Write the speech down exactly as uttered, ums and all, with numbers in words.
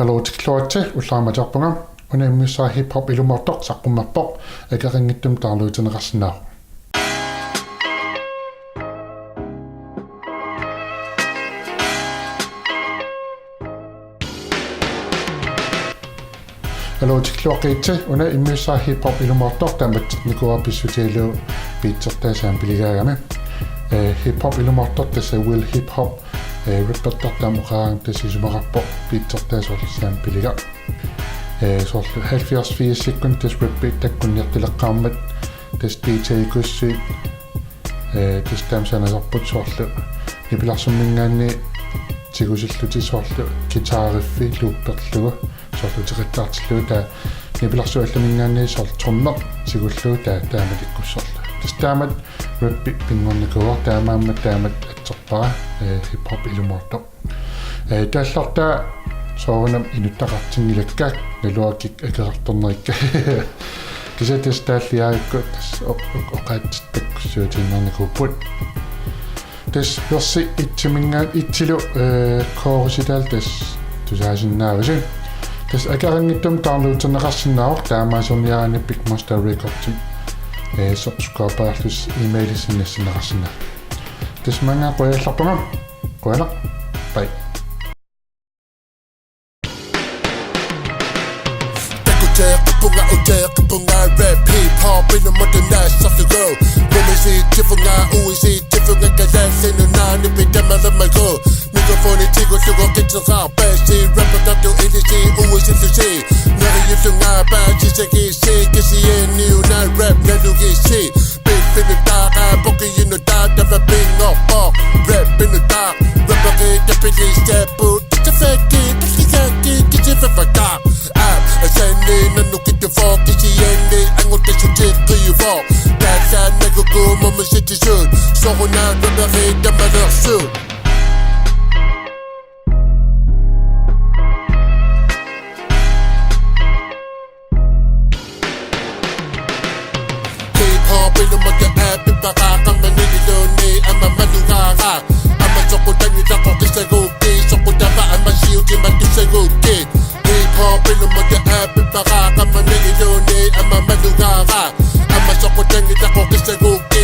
Aluu, tikilluaritsi, Ullaaq Matiarpunga. Una immiussaa hip hop ilumoortoq saqqummerpoq, akeqanngitsumik downloadineqarsinnaavoq. Aluu, tikilluaqqigitsi, una immiussaa hip hop ilumoortoq, tamatsinnikuuara pissutigalugu beatsertaa sampligaagami. Eh, hip hop ilumoortoq tassa Will Hip Hop, eh, rappertartaa aamma oqaraangatta tassa isumaqarpoq beatsertaa soorlu sampliga. Eh, soorlu halvfjerds firsikkunni tassa rappi takkunniartuleqqaarmat, tassa D J-kkussi, eh, tassa taama sanasarput soorlu nipilarsumminngaanniit tigusillutik soorlu guitarriffi looperlugu soorlu uteqattaartillugu, taava nipilarsuarminngaanniit soorlu trommeq tigullugu, taava taamatikkussorlu. Tassa taamatut rappi pinngornikuuvoq, taamaammat taamatut atserpara, eh, hip hop ilumoortoq. Eh, taallartaa soorunami inuttaqartinngilakka, naluara kikkut akeqartornerikka. Kisianni tassa taalliaarikku tassa o-, o-, oqaatsit takkussuutiinnarnikuupput. Tassa versi etsiminngaanniit, etsilu, eh, chorusi taavalu tassa tusaasinnaavasi. Tassa akeqanngitsumik downloadineqarsinnaavoq, taamaasiorniaraanni Big Monster Records-imi, eh, subscriberlusi e-maili sinniisinneqarsinnaavoq. Tassa maannga qujallarpunga. Qujanaq. Bye. Takuteqarpunga, uteqarpunga, rap, hip hop, inummut nassarlugu. Mumisitsipunga, uisitsippunga, kalaallit nunaanni pitamalammagu. Mikrofoni tigullugu qiteqarpassi, rappertartut ilisi uisillusi. Neriullunga paasisakissi, kisianni una rap nalugissi. Piffinuttaaq, pukiinuttaaq, taava pinngorpoq. Rappinuttaaq, rapperit tappilissaapput. Tafaki, tassisaki, kisifafaka. Aap, asanni, nannukittufoq, kisianni, angutassuteqqiuvoq. Taassaannaguku mumisitsisut. Soorunami rapperit tamalersut. Hip hop ilumoortoq aappipparaa, qamani iluunniit aamma malugaara. Aamma soqutanngilaqqoqissagukkit, soqutava aamma siutimatussagukku. Hip hop ilumoortoq aappipparaa, qamani iluunniit aamma malugaara. Aamma soqutanngilaqqoqissagukkit.